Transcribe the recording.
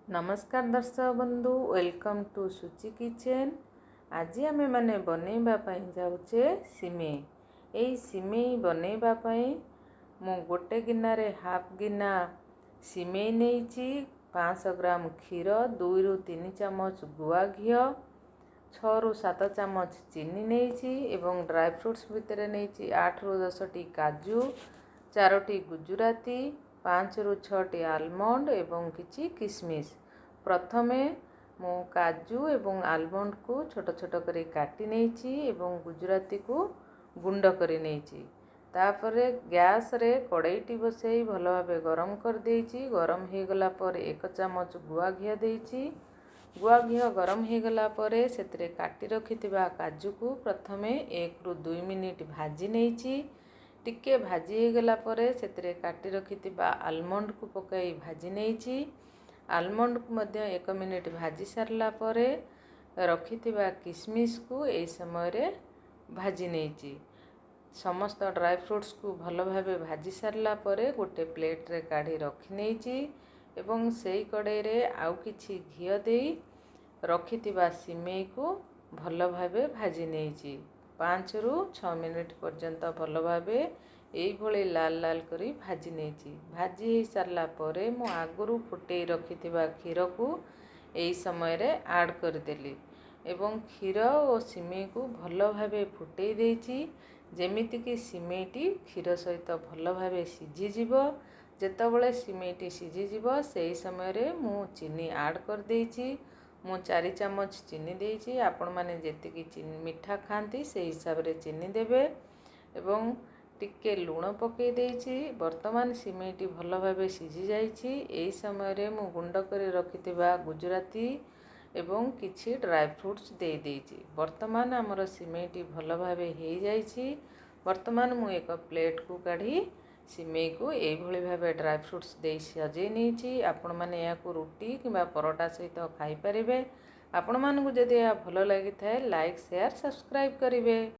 ନମସ୍କାର ଦର୍ଶକ ବନ୍ଧୁ, welcome to Suchi Kitchen। ଆଜି ଆମେମାନେ ବନେଇବା ପାଇଁ ଯାଉଛେ ସିମେଇ। ଏହି ସିମେଇ ବନେଇବା ପାଇଁ ମୁଁ ଗୋଟେ ଗିନାରେ ହାଫ୍ ଗିନା ସିମେଇ ନେଇଛି, 500 ଗ୍ରାମ କ୍ଷୀର, 2ରୁ 3 ଚାମଚ ଗୁଆ ଘିଅ, 6ରୁ 7 ଚାମଚ ଚିନି ନେଇଛି ଏବଂ ଡ୍ରାଏ ଫ୍ରୁଟ୍ସ ଭିତରେ ନେଇଛି 8ରୁ 10ଟି କାଜୁ, ଚାରୋଟି ଗୁଜୁରାତି, 5ରୁ 6ଟି ଆଲମଣ୍ଡ ଏବଂ କିଛି କିସମିସ୍। ପ୍ରଥମେ ମୁଁ କାଜୁ ଏବଂ ଆଲମଣ୍ଡକୁ ଛୋଟ ଛୋଟ କରି କାଟି ନେଇଛି ଏବଂ ଗୁଜୁରାତିକୁ ଗୁଣ୍ଡ କରି ନେଇଛି। ତାପରେ ଗ୍ୟାସ୍ରେ କଡ଼େଇଟି ବସାଇ ଭଲ ଭାବେ ଗରମ କରିଦେଇଛି। ଗରମ ହେଇଗଲା ପରେ 1 ଚାମଚ ଗୁଆ ଘିଅ ଦେଇଛି। ଗୁଆ ଘିଅ ଗରମ ହେଇଗଲା ପରେ ସେଥିରେ କାଟି ରଖିଥିବା କାଜୁକୁ ପ୍ରଥମେ 1ରୁ 2 ମିନିଟ୍ ଭାଜି ନେଇଛି। ଟିକେ ଭାଜି ହେଇଗଲା ପରେ ସେଥିରେ କାଟି ରଖିଥିବା ଆଲମଣ୍ଡକୁ ପକାଇ ଭାଜି ନେଇଛି। ଆଲମଣ୍ଡକୁ ମଧ୍ୟ 1 ମିନିଟ୍ ଭାଜି ସାରିଲା ପରେ ରଖିଥିବା କିସମିସ୍କୁ ଏହି ସମୟରେ ଭାଜି ନେଇଛି। ସମସ୍ତ ଡ୍ରାଏ ଫ୍ରୁଟ୍ସକୁ ଭଲ ଭାବେ ଭାଜି ସାରିଲା ପରେ ଗୋଟେ ପ୍ଲେଟ୍ରେ କାଢ଼ି ରଖିନେଇଛି ଏବଂ ସେଇ କଡ଼େଇରେ ଆଉ କିଛି ଘିଅ ଦେଇ ରଖିଥିବା ସିମେଇକୁ ଭଲ ଭାବେ ଭାଜି ନେଇଛି। 5ରୁ 6 ମିନିଟ୍ ପର୍ଯ୍ୟନ୍ତ ଭଲ ଭାବେ ଏଇଭଳି ଲାଲ ଲାଲ କରି ଭାଜି ନେଇଛି। ଭାଜି ହେଇସାରିଲା ପରେ ମୁଁ ଆଗରୁ ଫୁଟେଇ ରଖିଥିବା କ୍ଷୀରକୁ ଏହି ସମୟରେ ଆଡ଼୍ କରିଦେଲି ଏବଂ କ୍ଷୀର ଓ ସିମେଇକୁ ଭଲ ଭାବେ ଫୁଟେଇ ଦେଇଛି, ଯେମିତିକି ସିମେଇଟି କ୍ଷୀର ସହିତ ଭଲ ଭାବେ ସିଝିଯିବ। ଯେତେବେଳେ ସିମେଇଟି ସିଝିଯିବ, ସେହି ସମୟରେ ମୁଁ ଚିନି ଆଡ଼୍ କରିଦେଇଛି। ମୁଁ 4 ଚାମଚ ଚିନି ଦେଇଛି। ଆପଣମାନେ ଯେତିକି ଚିନି ମିଠା ଖାଆନ୍ତି, ସେଇ ହିସାବରେ ଚିନି ଦେବେ ଏବଂ ଟିକେ ଲୁଣ ପକାଇ ଦେଇଛି। ବର୍ତ୍ତମାନ ସିମେଇଟି ଭଲ ଭାବେ ସିଝି ଯାଇଛି। ଏହି ସମୟରେ ମୁଁ ଗୁଣ୍ଡ କରି ରଖିଥିବା ଗୁଜୁରାତି ଏବଂ କିଛି ଡ୍ରାଏ ଫ୍ରୁଟ୍ସ ଦେଇ ଦେଇଛି। ବର୍ତ୍ତମାନ ଆମର ସିମେଇଟି ଭଲ ଭାବେ ହେଇଯାଇଛି। ବର୍ତ୍ତମାନ ମୁଁ ଏକ ପ୍ଲେଟ୍କୁ କାଢ଼ି ସିମେଇକୁ ଏଇଭଳି ଭାବେ ଡ୍ରାଏ ଫ୍ରୁଟ୍ସ ଦେଇ ସଜେଇ ନେଇଛି। ଆପଣମାନେ ଏହାକୁ ରୁଟି କିମ୍ବା ପରଟା ସହିତ ଖାଇପାରିବେ। ଆପଣମାନଙ୍କୁ ଯଦି ଏହା ଭଲ ଲାଗିଥାଏ, ଲାଇକ୍, ସେୟାର, ସବସ୍କ୍ରାଇବ୍ କରିବେ।